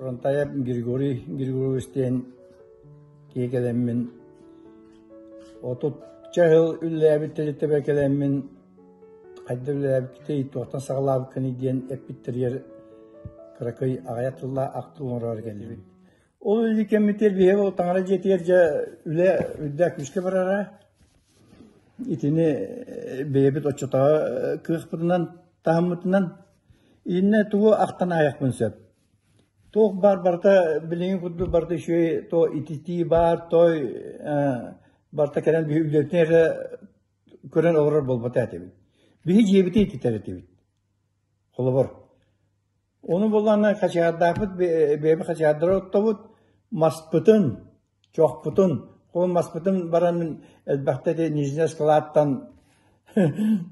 Турантаев Григорий Григорьевич диэн киһи кэлэммин 30 сыл үлэлээбит тэрилтэбэр кэлэммин хайда үлэлээбиккитий, туохтан саҕалаабыккыный диэн эппиттэригэр кыракый аҕыйах тыллаах ахтыы оҥороору кэллибит. Ол үлэлии кэммитигэр биһиги ол таҥара дьиэтигэр дьэ үлэ үрдээх күүскэ барара. Итини бэйэбит оччотооҕу кыахпытынан, таһыммытынан иннэ тугу ахтан аайахпын сөп. Туох баар барыта билиҥҥи курдук барыта үчүгэй то ититии баар, той барыта кэлэн биһи үлэтин эрэ көрөн олорор буолбата этибит. Биһи дьиэбитин ититэр этибит. Холобур, ону буоллаҕына хачыһаардаахпыт бэйэбит хачыһаардары оттобут, маспытын, чохпутун, ол маспытын баран элбэхтэ ити Нижняя скалаттан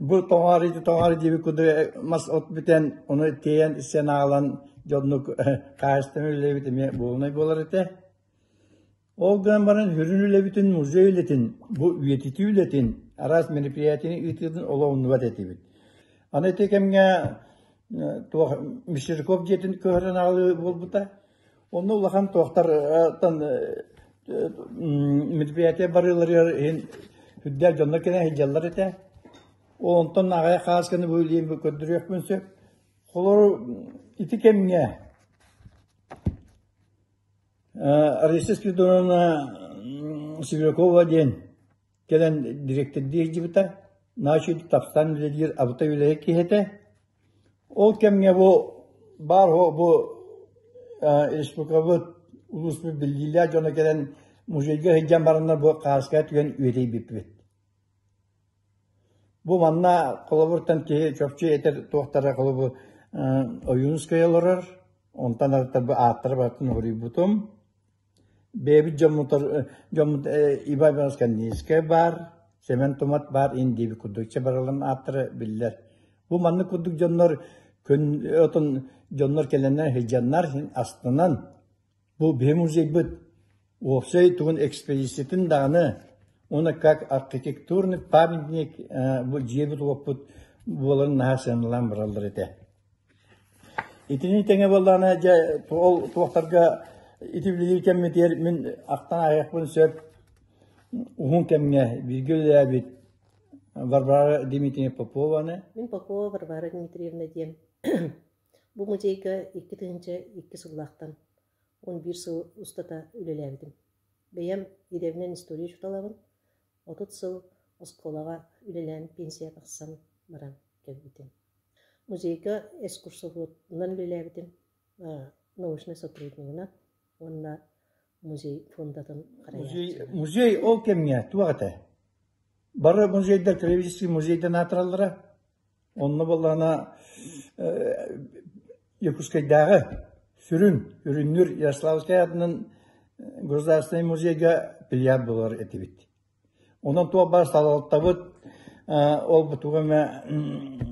бу тоҥоор тоҥоор диэбит курдук мас от бүтэн, ону тиэйэн сиэн аҕалан дьоннук хаһаайыстыбаны үлэлээбит эмиэ буолунай буолар этэ. Ол гынан баран сүрүн үлэбитин музей үлэтин, бу үйэтитии үлэтин, араас мероприятиены ыытыытын олох умнубат этибит. Аны ити кэмҥэ туох Мещеряков дьиэтин көһөрөн аҕалыы буолбута. Онно улахан туохтартан мероприятие барыыларыгар иһин үрдээх дьоннор кэлэн сылдьаллар этэ. Ол онтон аҕыйах хаасканы бу илиим көрдөрүөхпүн сөп. Холобур ити кэмҥэ Раиса Спиридоновна Сибирякова диэн кэлэн дириэктэрдии сылдьыбыта. Нааччы тапсан үлэлиир абытай үлэһит киһи этэ. Ол кэмҥэ бу баар бу республикабыт, улууспут биллиилээх дьоно кэлэн музейга сылдьан бараннар бу хааскаҕа түгэн үөдэйбиппит. Бу манна холобуртан киһи чопчу этэр туохтара холобур Ойуунускай олорор, онтон атыттар бу ааттара барытын уһуруйбутум. Бэйэбит дьоммутар дьоммут Иван Иванович Кандинскай баар, Сэмэн Тумат баар ин диэбит курдук чэ барыларын ааттара биллэр. Бу маннык курдук дьоннор күн отон дьоннор кэлэннэр сылдьаннар астынан бу биһи музейбыт уопсай тугун экспозициятын даҕаны уонна как архитектурный памятник бу дьиэбит-уоппут буоларын наһаа сыаналаан бараллар этэ. Итини тэҥэ буоллаҕына дьэ ол туохтарга ити билигин кэммитигэр мин ахтан ааһыахпын сөп уһун кэмҥэ бииргэ үлэлээбит Варвара Дмитриевна Попованы. Мин Попова Варвара Дмитриевна диэн бу музейга 2002 сыллаахтан 11 сыл устата үлэлээбитим. Бэйэм идэбинэн история учууталабын. 30 сыл оскуолаҕа үлэлээн пенсия тахсан баран кэлбитим. Музейга экскурсоводунан үлэлээбитим, научнай сотруднигынан уонна музей фондатын харайааччынан. Музей ол кэмҥэ туох этэ? Бары музейдар краеведческий музейдан аатыраллара. Онно буоллаҕына Якутскайдааҕы сүрүн үрүннүүр Ярославскай аатынан Государственнай музейга филиал буолар этибит. Онон туох баар салалтабыт ол тугу эмэ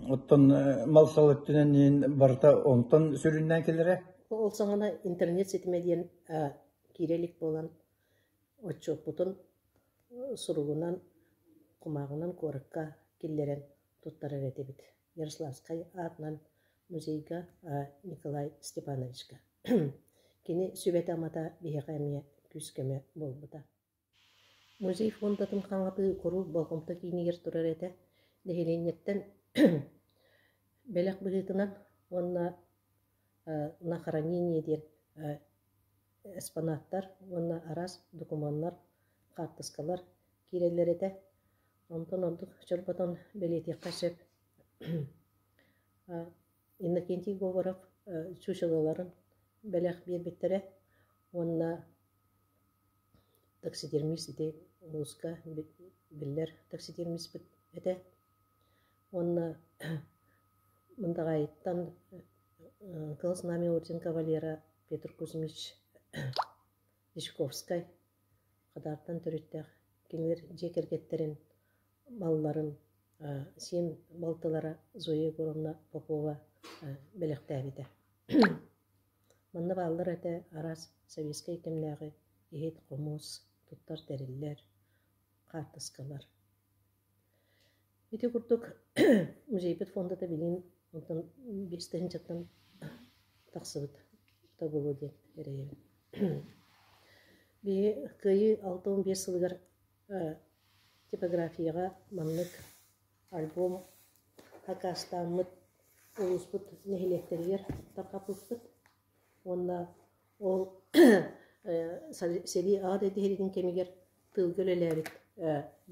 оттон мал-сал өттүнэн барыта онтон сүрүннээн кэлэрэ. Ол саҕана интернет ситимэ диэн киирэ илик буолан отчуоппутун суругунан, кумааҕынан куоракка киллэрэн туттарар этибит. Ярославскай аатынан музейга Николай Степановичка. Кини сүбэтэ-амата биһиэхэ эмиэ күүс-көмө буолбута. Музей фондатын хаҥатыы куруук болҕомто киинигэр турар этэ. Нэһилиэнньэттэн бэлэх быһыытынан уонна на хранение диэн экспонаттар уонна араас докумуоннар, хаартыскалар киирэллэр этэ. Онтон ордук чорботон бэлиэтиэххэ сөп Иннокентий Говоров чучелоларын бэлэх биэрбиттэрэ уонна таксидермист ити улууска биллэр таксидермиспит этэ. Уонна Мындаҕаайыттан Кыһыл Знамя орден кавалера Петр Кузьмич Дьячковскай Хадаартан төрүттээх кинилэр дьиэ кэргэттэрин малларын сиэн балтылара Зоя Егоровна Попова бэлэхтээбитэ. Манна бааллар этэ араас советскай кэмнээҕи иһит-хомуос, туттар тэриллэр, хаартыскалар. Ити курдук музейбыт фондата билигин онтон 5 тыһыынчаттан тахсыбыт буолуо диэн. эрэйэбин. Биһи Кыайыы 65 сылыгар типографияҕа маннык альбом акаастааммыт улууспут нэһилиэктэригэр тарҕаппыппыт уонна ол сэрии Аҕа дойду сэриитин кэмигэр тыылга үлэлээбит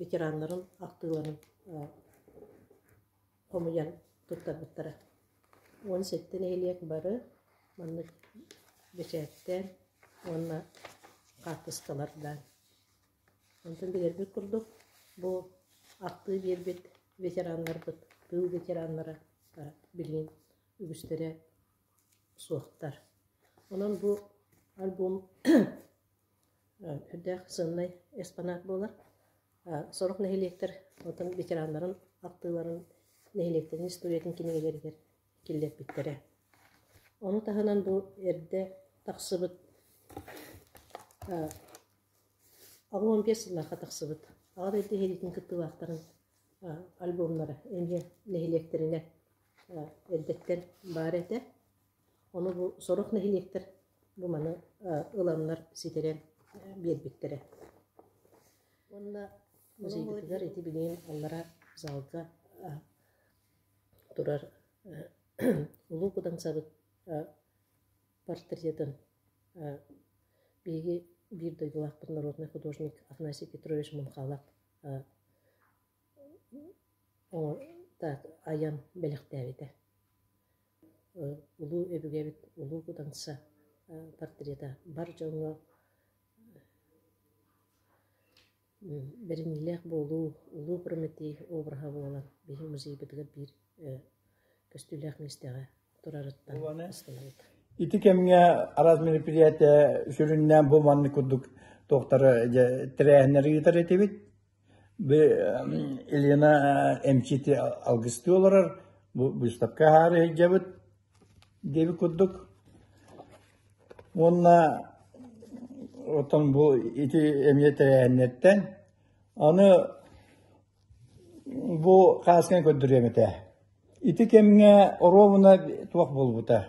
ветераннарын ахтыыларын хомуйан туттарбыттара. 17 нэһилиэк бары маннык бэчээттээн уонна хаартыскалардаан. Онтон билэрбит курдук, бу ахтыы биэрбит ветераннарбыт, тыыл ветераннара билигин үгүстэрэ суохтар. Онон бу альбом үрдээх сыаннай экспонат буолар. Сорох нэһилиэктэр оттон ветераннарын ахтыыларын нэһилиэктэрин историятын кинигэлэригэр киллэрбиттэрэ. Ону таһынан бу эрдэ тахсыбыт 85 сыллаахха тахсыбыт Аҕа дойду сэриитин кыттыылаахтарын альбомнара эмиэ нэһилиэктэринэ эрдэттэн баар этэ. Ону бу сорох нэһилиэктэр бу маны ыланнар ситэрэн биэрбиттэрэ. Уонна музейбытыгар ити билигин аллара залга турар Улуу Кудаҥсабыт портретын биһиги биир дойдулаахпыт народнай художник Афанасий Петрович Мунхалов айан бэлэхтээбитэ. Улуу өбүгэбит Улуу Кудаҥса портрета бар дьоҥҥо бэриниилээх буолуу, Улуу Прометей обраһа буолан биһиги музейбытыгар биир көстүүлээх миэстэҕэ турарыттан астынабыт. Ити кэмҥэ араас мероприятие сүрүннээн бу маннык курдук туохтары тэрээһиннэри ыытар этибит. Елена эмчити алгыстыы олорор, бу быыстапка аһаары сылдьабыт диэбит курдук. Уонна оттон бу ити эмиэ тэрээһиннэртэн аны бу хаасканы көрдөрүөм этэ. Ити кэмҥэ оруобуна туох буолбута?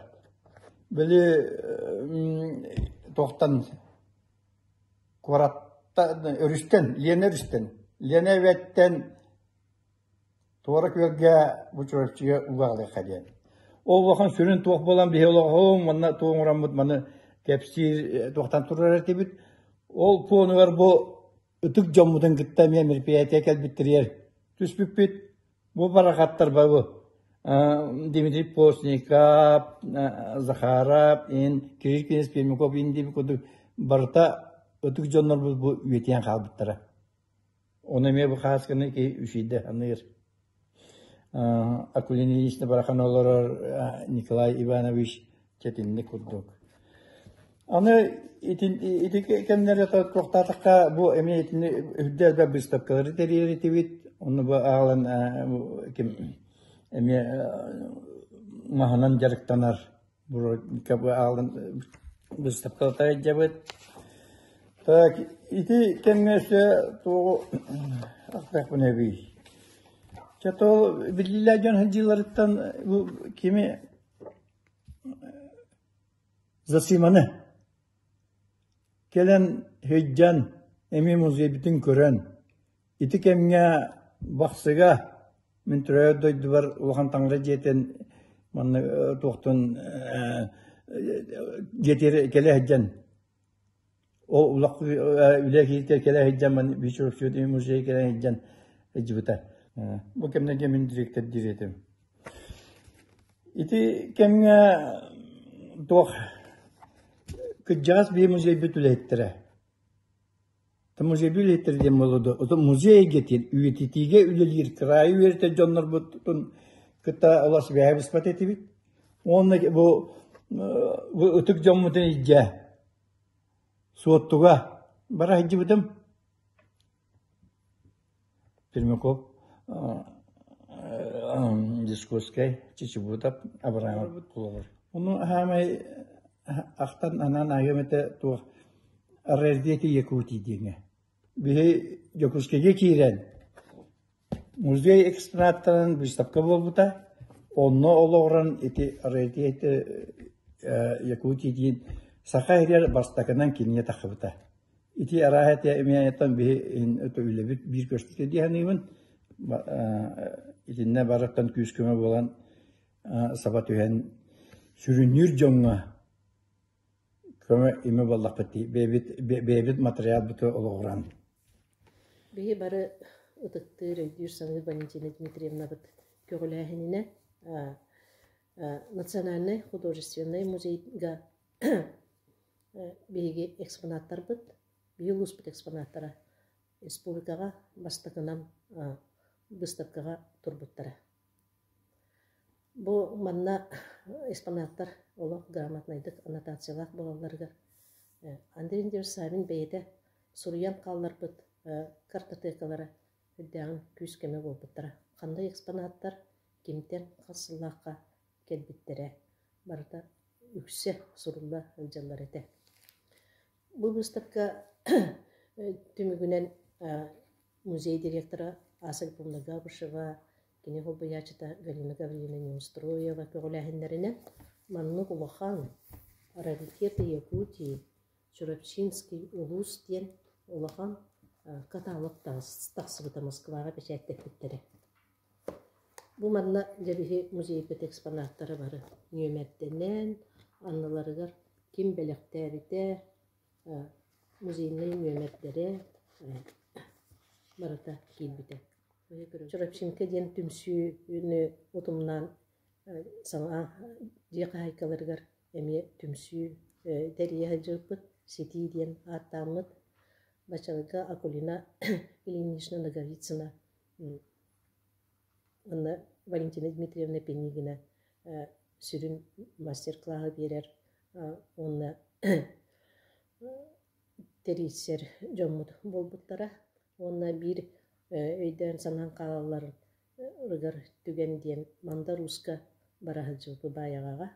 Били туохтан куораттан өрүстэн Лена өрүстэн Лена эбэттэн Туора күөлгэ бу Чурапчыга уу аҕалыахха диэн. Ол улахан сүрүн туох буолан биһи олоҕум уонна туох оҥороммут маны кэпсиир туохтан турар этибит. Ол пуонугар бу ытык дьоммутун кытта эмиэ мероприятие кэлбиттэригэр түспүппүт. Бу барахаттар бу Дмитрий Постников, Захаров, ин Кирилл Князь Пермяков ин диэбит курдук барыта ытык дьоннорбут бу үйэтийэн хаалбыттара. Ону эмиэ бу хаасканы киһи үчүйдэ саныыр. Акулина Ильинична барахан олорор Николай Иванович чэтинник курдук. Аны ити кэмнэргэ туохтаатахха бу эмиэ итини үрдэ элбэх быыстапкалары тэрийэр этибит. Онно бу аҕалан ким эмиэ маһынан дьарыктанар аҕалан быыстапкалата илдьэбит. Так ити кэмҥэ өссө туоҕу ахтахпын эбий. Чэ то биллиилээх дьон сылдьыыларыттан бу кими Засиманы кэлэн сылдьан эмиэ музейбытын көрөн ити кэмҥэ Бахсыга мин төрөөбүт дойдубар Улахан Таҥара дьиэтин манна туохтун дьиэтигэр кэлэ сылдьан ол үлэ киһитэ кэлэ сылдьан манна Бичуров музейга кэлэ сылдьан сылдьыбыта. Бу кэмнэргэ мин директордиир этим. Ити кэмҥэ туох кырдьаҕас биир музейбыт үлэһиттэрэ. Музейбыт үлэһиттэрэ диэн буолуо дуо, отон музей эйгэтин үйэтитиигэ үлэлиир кыраайы үөрэтэр дьоннорбутун кытта олох сибээһи быспат этибит. Уонна бу бу ытык дьоммутун илдьэ Суоттуга бара сылдьыбытым. Пермяков, Дьячковскай, Чичибутов, Абрамов олорор. Ону аһаамай ахтан анаан аайым этэ туох Раритеты Якутии диэҥэ. Биһи Дьокуускайга киирэн музей экспонаттарын выставка буолбута. Онно олоҕуран ити Раритеты Якутии диэн. Саха иһигэр бастакынан кинигэ тахсыбыта. Ити арааһа этэ эмиэ биһи үлэбит биир көстүүтэ дии саныыбын. Итиннэ барыттан күүс-көмө буолан саба түһэн сүрүннүүр дьоҥҥо көмө имэ буоллахпыт дии бэйэбит бэйэбит матырыйаалбыты олоҕуран. Биһи бары ытыктыыр, өйдүүр-саныыр Валентина Дмитриевнабыт көҕүлээһининэн Национальнай художественнай музейга биһиги экспонаттарбыт, биһиги улууспут экспонаттара республикаҕа бастакынан выставкаҕа турбуттара. Бу манна экспонаттар олох грамотнайдык аннотациялаах буолалларыгар Андрей Андреевич Савин бэйэтэ суруйан хаалларбыт картотекалара үрдээҕин күүс-көмө буолбуттара. Ханна экспонаттар кимтэн хас сыллаахха кэлбиттэрэ барыта үксэ сурулла сылдьаллар этэ. Бу выставка түмүгүнэн музей директора Аса Львовна Габышева, кини холбуйааччыта Галина Гаврильевна Неустроева көҕүлээһиннэринэн маннык улахан «Раритеты Якутии» Чурапчинский улуус диэн улахан каталог тахсыбыта Москваҕа бэчээттэппиттэрэ. Бу манна дьэ биһи музейбыт экспонаттара бары нүөмэрдэнэн, анныларыгар ким бэлэхтээбитэ, музейнай нүөмэрдэрэ барыта киирбитэ. Чурапчинка диэн түмсүүнү утумнаан саҥа дьиэ хаһаайкаларыгар эмиэ түмсүү тэрийэ сылдьыбыппыт, Ситии диэн ааттааммыт. Бачалыга Акулина Ильинична Ноговицына Уонна Валентина Дмитриевна Пинигина сүрүн мастер-клаһы биэрэр уонна тэрийсэр дьоммут буолбуттара. Уонна биир өйдөөн-санаан хаалалларыгар түгэн диэн Мандар Ууска бара сылдьыбыппыт Баайаҕаҕа.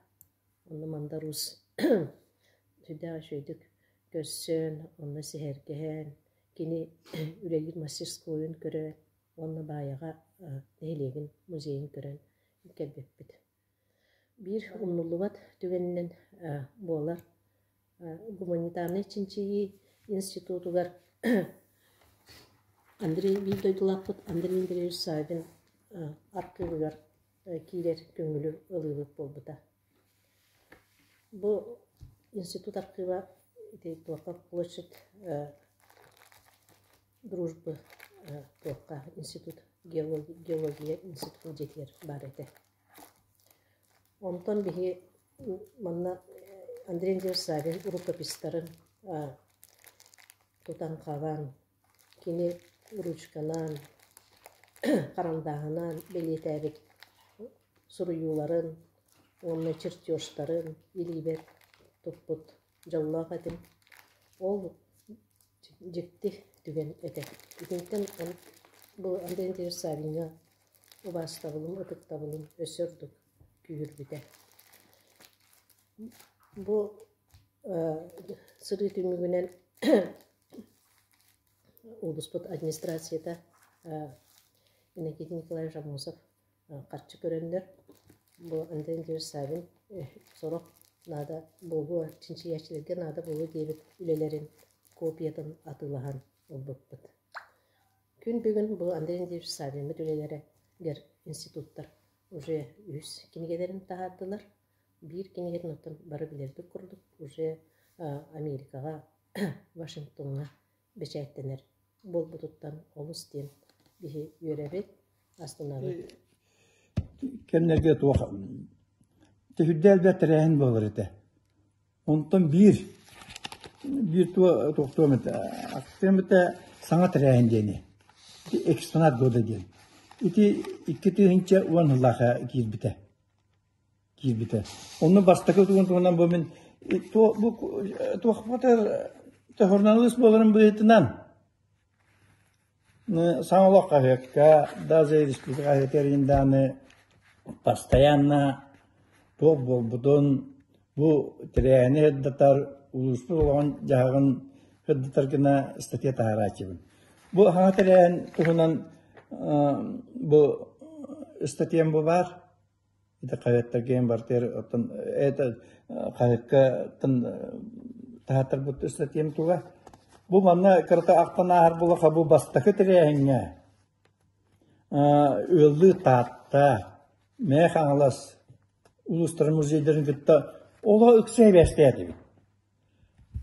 Онно Мандар Уус сүрдээх үчүгэйдик көрсөн, онно сэһэргэһэн, кини үлэлиир мастерскойун көрөн уонна Баайаҕа нэһилиэгин музейын көрөн кэлбиппит. Биир умнуллубат түгэнинэн буолар гуманитарнай чинчийии институтугар Андрей биир дойдулаахпыт Андрей Андреевич Саввин архыыбыгар киирэр көҥүлү ылыыбыт буолбута. Бу институт архыыба ити туохха площадь дружбы туохха институт геология институтун дьиэтигэр баар этэ. Онтон биһи манна Андрей Андреевич Савин рукопистарын тутан-хабан Кини ручканан, харандааһынан бэлиэтээбит суруйууларын уонна чертежтарын илиибэр туппут дьоллоох этим. Ол дьикти түгэн этэ. Итинтэн бу Андрей Андреевич Савиҥҥа убаастабылым, ытыктабылым өссө ордук күүһүрбүтэ. Бу сырыы түмүгүнэн Улууспут администрацията Иннокентий Николаевич Аммосов харчы көрөннөр, бу Андрей Андреевич Савин сорох наада буолуо, чинчийээччилэргэ наада буолуо диэбит үлэлэрин копиятын атыылаһан ылбыппыт. Күн бүгүн бу Андрей Андреевич Савиммыт үлэлэригэр институттар уже үһүс кинигэлэрин таһаардылар. Биир кинигэтин оттон бары билэрбит курдук уже Америкаҕа Вашингтоҥҥа бэчээттэнэр буолбутуттан олус диэн биһи үөрэбит, астынабыт. Кэмнэргэ туох түһүрдэ элбэх тэрээһин буолар этэ. Онтон биир биир туохтуом этэ ахтыам этэ саҥа тэрээһин диэни экспонат года диэн. Ити 2010 сыллаахха киирбитэ. киирбитэ. Онно бастакы тугун туһунан бу мин бу туохпутар журналист буоларым быһыытынан саҥа олох хаһыакка даже республика хаһыатыгар даҕаны постоянно туох буолбутун бу тэрээһини сырдатар улууспут олоҕун дьаһаҕын сырдатар гына статья таһаарааччыбын. Бу саҥа тэрээһин туһунан бу статьям бу баар. Ити хаһыаттарга иһин барытыгар оттон это хаһыакка таһааттарбыт ыстатыйам туга. Бу манна кырата ахтан ааһар буоллахха бу бастакы тэрээһиҥҥэ ыаллыы Таатта, Мэҥэ Хаҥалас улуустарын музейдарын кытта олох ыкса сибээстээтибит.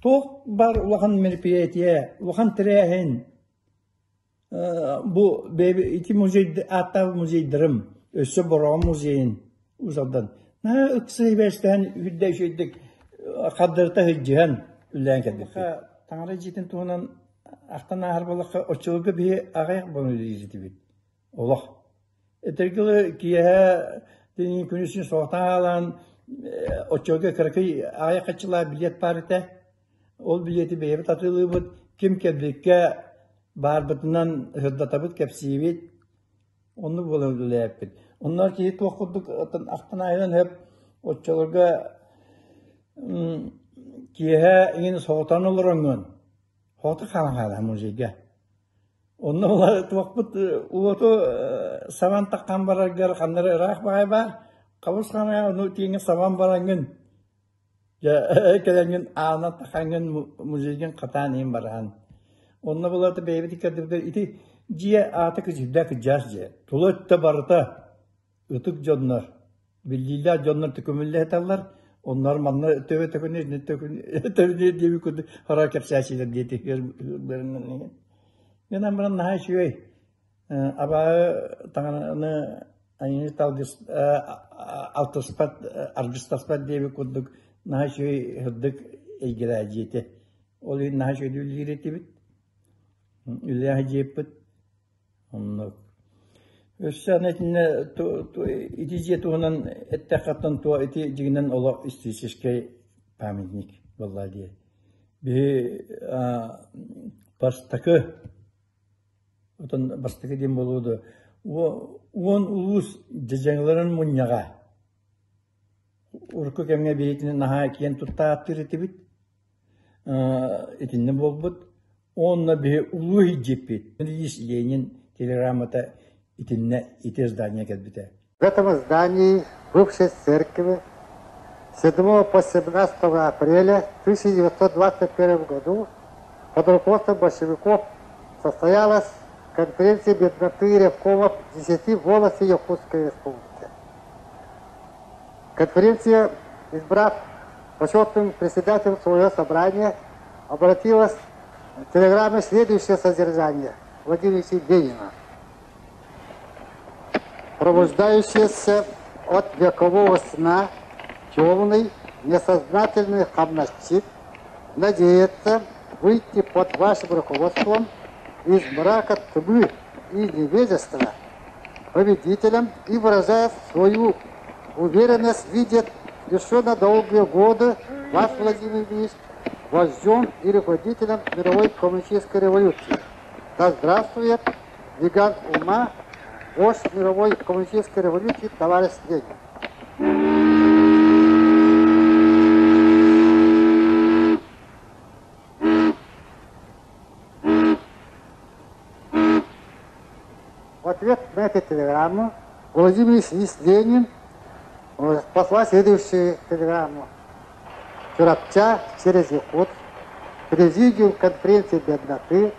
Туох баар улахан мероприятие, улахан тэрээһин Бу ити музей ааттаах музейдарым өссө Бороҕон музейын Уус-Алдан наһаа ыкса сибээстэһэн үрдэ үчүгэйдик хардарыта сылдьыһан үлэлээн кэлбиппит. Таҥара дьиэтин туһунан ахтан ааһар буоллахха, оччолорго биһи аҕыйах буолан үлэлиир этибит. Олох. Этэргэ дылы киэһэ күнүсүн соҕотон хаалан оччолорго кыракый аҕыйах хаччылаах билиэт баар этэ. Ол билиэти бэйэбит атыылыыбыт, ким кэлбиккэ баарбытынан сырдатабыт, кэпсиибит. Оннук буолан үлэлээппит. Онно киһи туох курдук ахтан ааһыан сөп. Оччолорго киэһэ иҥин соҕотон олороҥҥун соҕотох хаалан хаалаһан музейга. Онно туохпут уоту сабан таххан бараргар ханна эрэ ыраах баҕайы баар. Хабыс хаҥа ону тииҥҥэ сабан бараҥҥын Дьэ, кэлэҥҥин аана тахаҥҥын музейгын хатаан иһин бараһан. Онно булата бэйэбит иккэрдибитигэр ити дьиэ аата кыдьыйда кыдьаас дьиэ. Тула өттө барыта ытык дьоннор, биллиилээх дьоннор төкүмүллэ сыталлар. Оннор манна төбө төкүнү, төбүнү диэбит курдук хара кэпсээччилэр диэти ыырбарынан. Гынан баран наһаа үчүгэй. Абааһы таҥараны айыыны алтыспат, аргыстаспат диэбит курдук наһаа үчүгэй сырдык эйгэлээх дьиэтэ. Ол иһин наһаа үчүгэйдик үлэлиир этибит. Үлэлээх дьиэппит. Оннук. Өссө аны итиннэ ити дьиэ туһунан эттэххэ туох ити дьиҥинэн олох историческай памятник буолла дии. Биһи бастакы Отон бастакы диэн буолуо дуо, уон улуус дьадьаҥыларын мунньаҕа. Урукку кэмҥэ биһигини наһаа киэн тутта ааттыыр этибит. Итиннэ буолбут. Уонна биһи улуу иһдьиппит. Ильич Ленин телеграммата итиннэ ити здание кэлбитэ. В этом здании бывшей церкви 7 по 17 апреля 1921 году под руководством большевиков состоялась конференция бедноты и ревкомов 10 волостей Якутской республики. Конференция, избрав почетным председателем свое собрание, обратилась в телеграмме следующее содержание Владимира Ленина. Пробуждающийся от векового сна темный, несознательный хамнащик надеется выйти под вашим руководством из мрака тьмы и невежества победителем и выражает свою уверенность, видит еще на долгие годы вас, Владимир Ильич, вождем и руководителем мировой коммунистической революции. Да здравствует гигант ума, вождь мировой коммунистической революции товарищ Ленин. В ответ на эту телеграмму Владимир Ильич Ленин послал следующую телеграмму. Чурапча через Якутск, Президиум конференции бедноты,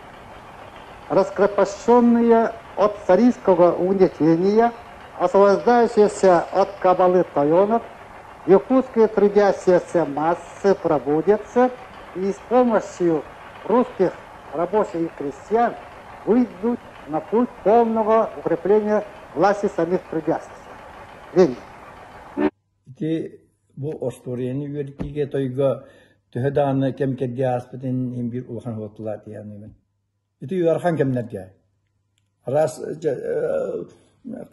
раскрепощенные от царийского угнетения, освобождающиеся от кабалы тайонов, якутские трудящиеся массы пробудятся и с помощью русских рабочих и крестьян выйдут на путь полного укрепления власти самих трудящихся. Ленин. Ити бу остуоруйаны үөрэтиигэ тойго төһө даҕаны кэм кэрдии ааспытын иһин биир улахан уоттулаат дии Ити ыарахан кэмнэргэ араас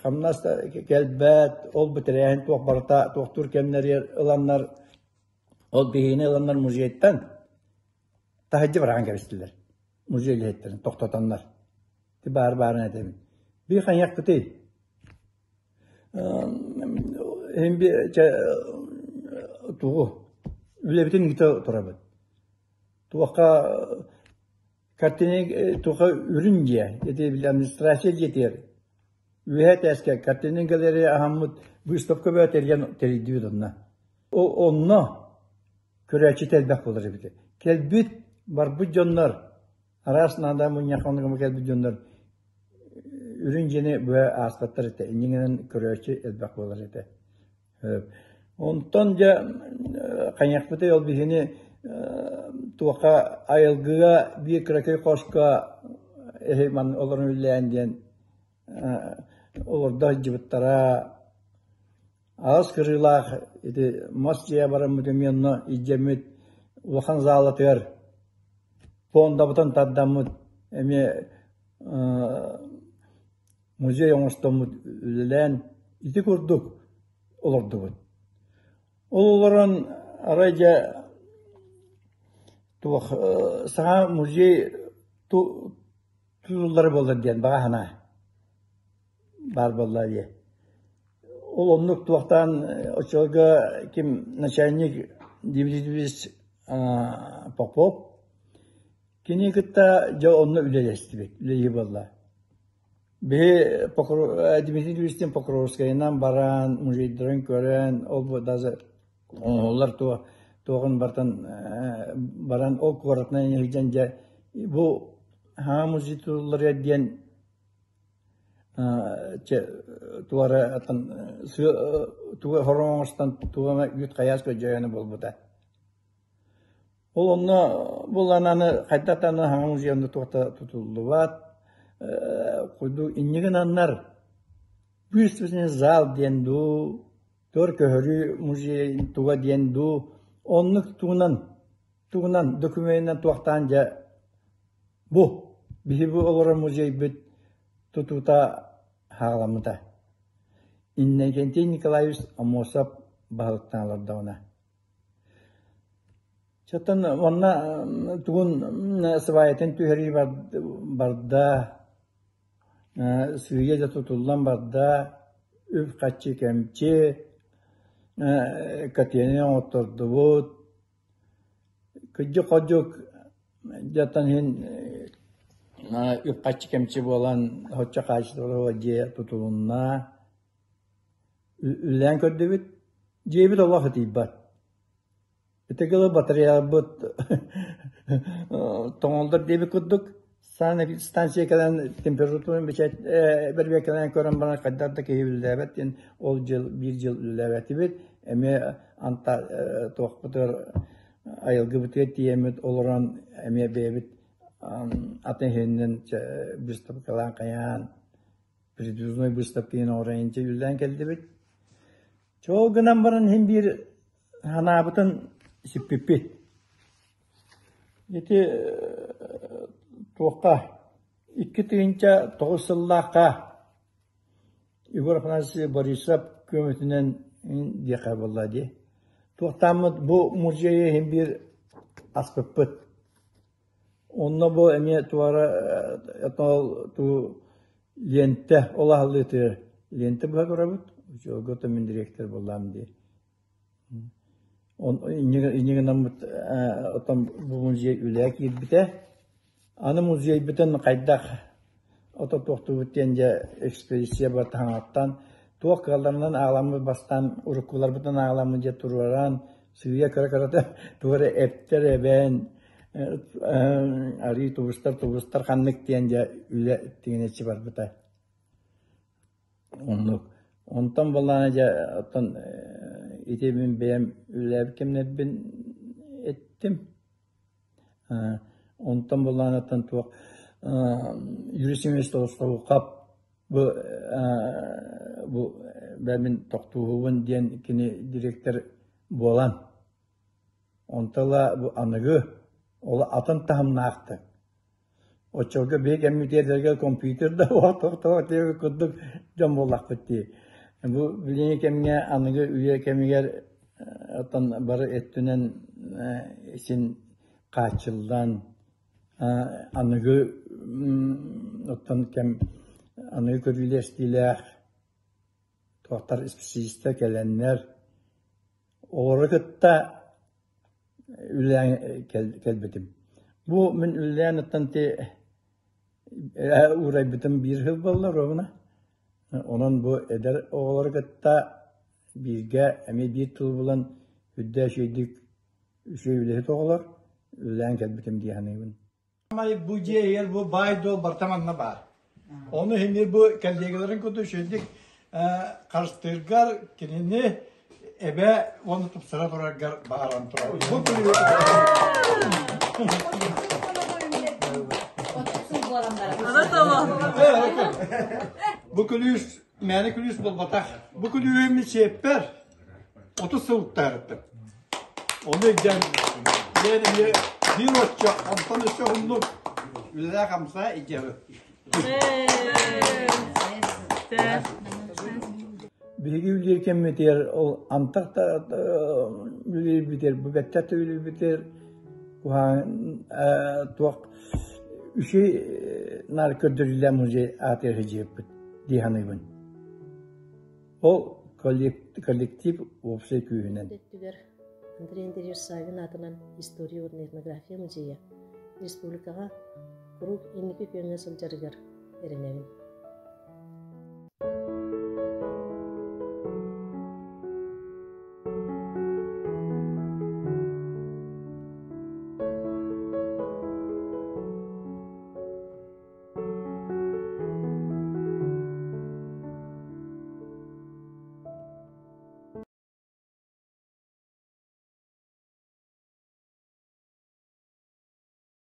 хамнас да кэлбэт, ол бу тэрээһин туох барыта туохтуур кэмнэригэр ыланнар, ол биһигини ыланнар музейтан таһырдьа быраҕан кэбистилэр. Музей үлэһиттэрин тохтотоннор. Ити баар баарын этэбин. Биир хайыахпытый? Тугу үлэбитин ыыта турабыт. Туохха картина туохха үрүн дьиэ, ити администрация дьиэтигэр. Үөһэ этээскэ картиннай галерея аһаммыт выставка бөҕө тэрийэн тэрийдибит онно. Онно көрөөччүтэ элбэх буолар эбит. Кэлбит, барбыт дьоннор, араас наада мунньахха оннугума кэлбит дьоннор үрүҥ дьиэни быһа ааспаттар этэ. Иннинэн көрөөччү элбэх буолар этэ. Онтон дьэ хайыахпытый ол биһини туохха айылгыга биир кыракый хоско эһи манна олорон үлэлээн диэн олордо сылдьыбыттара. Аҕыс кырыылаах ити мас дьиэ бараммыт эмиэ онно илдьэммит улахан заалатыгар фондабытын тардаммыт эмиэ музей оҥостоммут үлэлээн ити курдук олордубут. Ол олорон арай дьэ туох саҥа музей тутуллара буоллар диэн баҕа санаа баар буолла дии. Ол оннук туохтаан оччолорго ким начальник Дмитрий Попов кини кытта дьэ онно үлэлэстибит, үлэлии буолла. Биһи Дмитрий Юрьевичтин Покровскайынан баран, музейдарын көрөн, ол даже оҥоһуллар туоҕун бартан баран ол куоратынан илдьэн дьэ бу хаҥа музей тутулларыгар диэн туора атын туга хороҥ оҥостон туга эмэ үүт хайаас көдьөйөнө буолбута. Ол онно булан аны хайдах даҕаны хаҥа музейын туохта тутуллубат. Курдук инньэ гынаннар выставочный зал диэн дуу, төр көһөрүү музейын туга диэн дуу, оннук тугунан тугунан докуменынан туохтаан дьэ бу биһи бу олорор музейбыт тутуута хаҕаламмыта. Иннокентий Николаевич Аммосов баһылыктаан олордоҕуна. Чоттон уонна тугун сыбаайатын түһэрии барда, сыыйа да тутуллан барда, үп-харчы кэмчи, котельнай оҥоттордубут. Кырдьык-хордьук дьонтон иһин үп-харчы кэмчи буолан, оччо хаачыстыбалаах дьиэ тутулунна. Үлэлээн көрдүбүт, дьиэбит олох итийбэт. Ити кылы батареябыт тоҥоллор диэбит курдук, станция кэлэн температураны бэчээт бэрэбиэркэлээн көрөн баран хайдах да киһи үлэлээбэт диэн ол дьыл биир дьыл үлэлээбэтибит. Эмиэ анта туохпутугар айылгыбытыгар тиийэммит олорон эмиэ бэйэбит атын иһинэн выставкалаан хайаан Передвижной выставканы оҥорон үлэлээн кэллибит. Чол гынан баран иһин биир санаабытын сиппиппит. Ити туохха 2009 сыллаахха Егор Афанасьевич Борисов көмөтүнэн диэхэ буолла дии. Туохтааммыт бу музейы иһин биир аспыппыт. Онно бу эмиэ туора туу лиэнтэ ол аһыллыытыгар лиэнтэ быһа турабыт. Учуолга мин дириэктэр буоллаам дии. Инньэ гынаммыт оттон бу музей үлэҕэ киирбитэ. Аны музейбытын хайдах ото туохтуубут диэн дьэ экспедиция таһаҕаттан туох кыалларынан ааламмыт бастаан уруккуларбытын ааламмыт дьэ туруоран сыыйа кыра-кырата тугу эрэ эптэр эбэн арыы тубустар тубустар ханнык диэн дьэ үлэ тигинэччи барбыта. Оннук. Онтон буоллаҕына дьэ оттон ити мин бэйэм үлэлээбит кэмнэрбин эттим. Онтон буоллаҕына туох Юрий Семенович Толстоухов бу бу бэйэбин тохтууһубун диэн кини директор буолан онто ыла бу аныгы ол атын таһымнаахтык Оччолорго биһиги кэммитигэр компьютер да суох диэбит курдук дьон буоллахпыт дии. Бу билиҥҥи кэмҥэ аныгы үйэ кэмигэр оттон бары өттүнэн син хааччыллан аныгы оттон кэм аныгы көрүүлээх-истиилээх туохтар исписэлиистэр кэлэннэр олору кытта үлэлээн кэлбитим. Бу мин үлэлээн оттон ти уурайбытым биир сыл буолла ровно. Онон бу эдэр оҕолору кытта бииргэ эмиэ биир тыл булан үрдэ үчүгэйдик үчүгэй үлэһит оҕолор үлэлээн кэлбитим дии саныыбын. Бу дьиэ иһигэр бу баай-дуол барыта манна баар. Ону иһин бу коллегаларын курдук үчүгэйдик харыстыыргар кинини эбэ уонна тупсара тураргар баҕаран турар. Бу Бу күлүүс мээнэ күлүүс буолбатах. Бу күлүүһүм сиэппэр 30 сыл уктаарыттым. Ону илдьэн диэн эмиэ биир оччо, онтон өссө уһуннук үлэлээх хамсаа илдьэбит. Биһиги үлэлиир кэммитигэр ол антах да үлэлиирбитигэр, бу бэттэх да үлэлиирбитигэр куһаҕан туох үчүгэй наар көрдөрүүлээх музей аатыгар сылдьыбыппыт дии саныыбын. Ол коллектив уопсай күүһүнэн. Өттүгэр Андрей Андреевич Саввин аатынан история уонна этнография музейа республикаҕа куруук инники күөҥҥэ сылдьарыгар эрэнэбин.